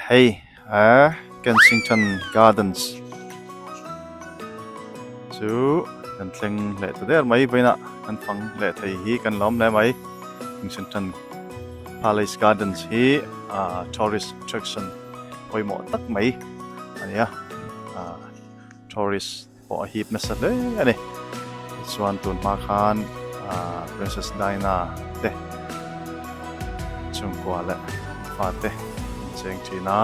hei eh Kensington Gardens chu kan thleng leh ta der mai vawiinah kan fang leh thei hi kan lawm hle mai Kensington Palace Gardens hi ah tourist attraction pawimawh tak mai a ni a ah tourist pawh a hip nasa hle a ni. Tichuan tun hma khan ah Princess Diana te chhungkua leh fate an cheng thin a,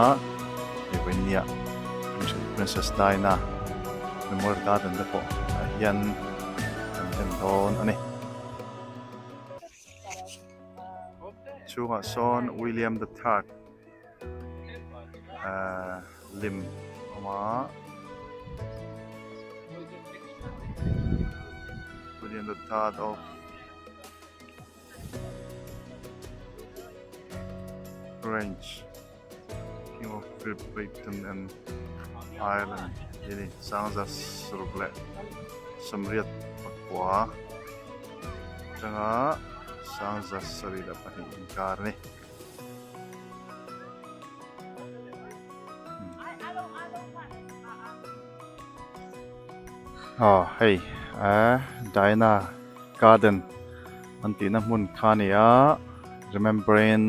hei vawinia Princess Diana Memorial Garden te pawh ah hian kan en dawn a ni. Chhungah sawn William the Third ah lim a awm a William the Third of French King of Great Britain and Ireland tih a ni sangza saruk leh sawmriat pakua atanga sangza sarih leh pahnih inkar a ni. Aw hei eh Diana garden an tihna hmun kha a ni a remembering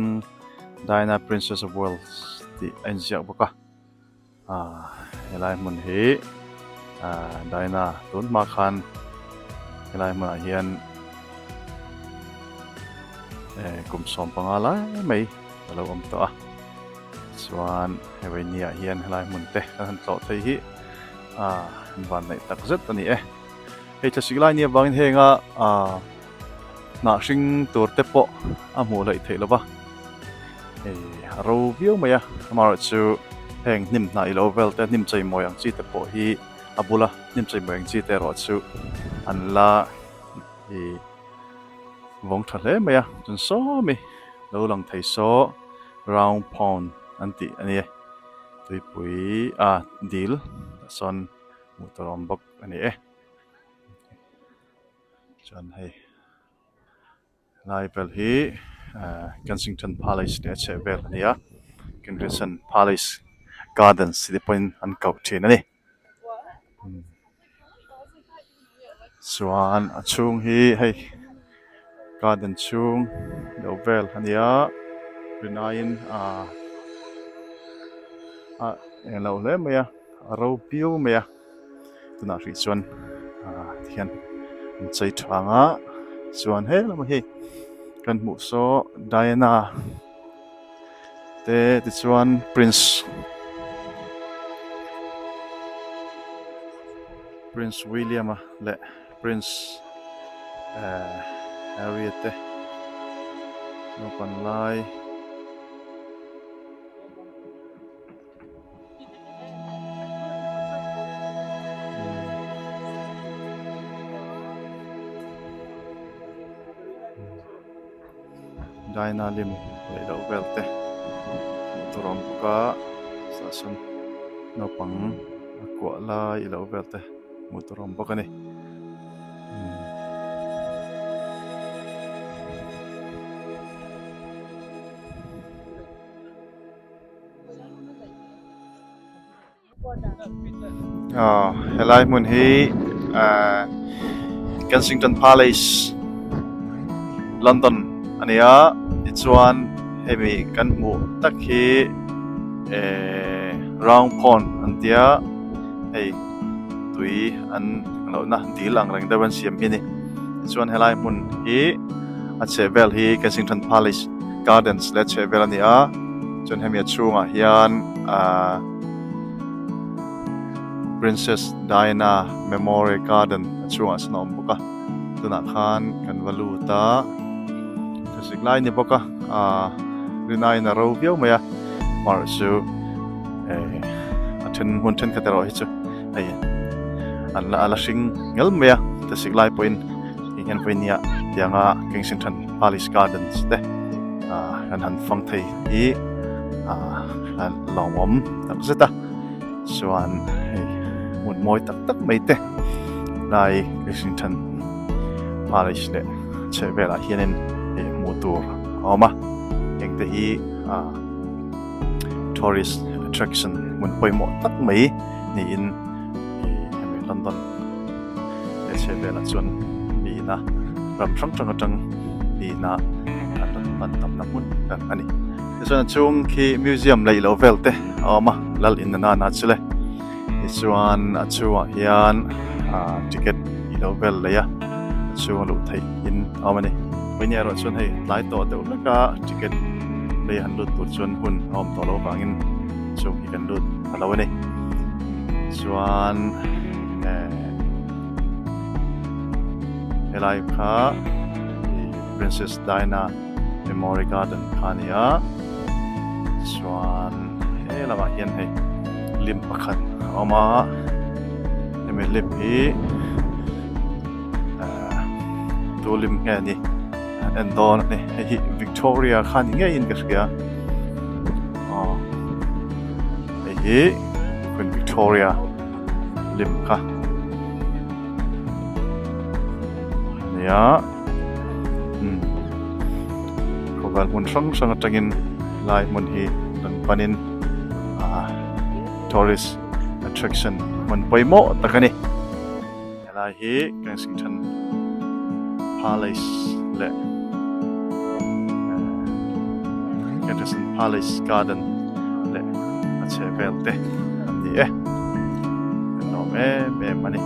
Diana princess of Wales tih a inziak bawk a ah helai hmun hi ah Diana tun hma khan helai hmunah hian eh kum 15 lai mai a lo awm tawh a chuan hei vawinia hian helai hmun te kan han tlawh thei hi ah van neih tak zet a ni e hei thlasik lai ni avangin henga ah hnah hring tur te pawh a hmuh hleih theih lova hei a ro viau mai a amaherawhchu heng hnim hnah ilo vel te hnim cheimawi ang chi te pawh hi a bula hnim cheimawi ang chi te erawh chu an la ih vawng tha hle mai a chuan sawmi lo lang thei saw round pond an tih a ni e tuipui ah dil ah sawn hmuh tur a awm bawk a ni e chuan hei lai vel hi ah Kensington Palace leh a chheh vel a ni a Kensington Palace Gardens tih te pawhin an koh thin a ni. Chuan a chhung hi hei garden chhung deuh vel a ni a rinaiin ah a eng lo hle mai a a ro piu mai a tunah hrih chuan ah tihian an chei tha ang a chuan he lamah hi kan hmuh saw Diana te tichuan prince prince William a leh prince eh Harry a te naupan lai. Diana lim leh loh vel te hmuh tur a awm bawk a tah sawn naupang a kuah lai ilo vel te hmuh tur a awm bawk a ni. Aw helai hmun hi ahh Kensington Palace London a ni a tichuan hemi kan hmuh tak hi ehh round pond an tia hei tui an lohna dil ang reng deuh an siam hi a ni tichuan helai hmun hi a chhehvel hi Kensington Palace Gardens leh a chhehvel a ni a chuan hemi a chhungah hian ahh Princess Diana Memorial Garden a chhungah sawn a awm bawk a tunah khan kan va lut a thlasik lai a ni bawk a ahh rinaiin a ro viau mai a amaherawh chu eh a then hmun thenkhat erawh hi chu hei an la a la hring ngel mai a thlasik lai pawhin. Ti hian vawinia tianga Kensington Palace Gardens te ah kan han fang thei hi ah a lawmawm tak zet a chuan hei hmun mawi tak tak mai te lai Kensington Palace leh chheh velah hianin hei hmuh tur a awm a heng te hi ah. tourist attraction hmun pawimawh tak mai niin ih hemi London leh chhehvelah chuan miin a ram hrang hrang atang miin a an rawn pan tamna hmun ber a ni. Tichuan a chhung khi museum laih loh vel te a awm a lal in nana chu le tichuan a chhungah hian ah ticket tih loh vel lei a a chhunga luh theih in a awm a ni. Vawiin erawh chuan hei tlai tawh deuh hlek a ticket lei han lut tur chuan hun a awm tawh loh avangin chhung hi kan lut ta lo a ni. Chuan eh helai kha ih Princess Diana Memorial Garden kha a ni a chuan he lamah hian hei lim pakhat a awm a hemi lim hi ahh tu lim nge a ni an en dawn a ni hei hi Victoria kha ni ngeiin ka hria aw hei hi Queen Victoria lim kha a ni a. Umm khawvel hmun hrang hrang atangin lai hmun hi rawn panin ah tourist attraction hmun pawimawh tak a ni helai hi Kensington Palace leh Kensington Palace garden leh a chhehvel te an ni e kan lawm em em a ni.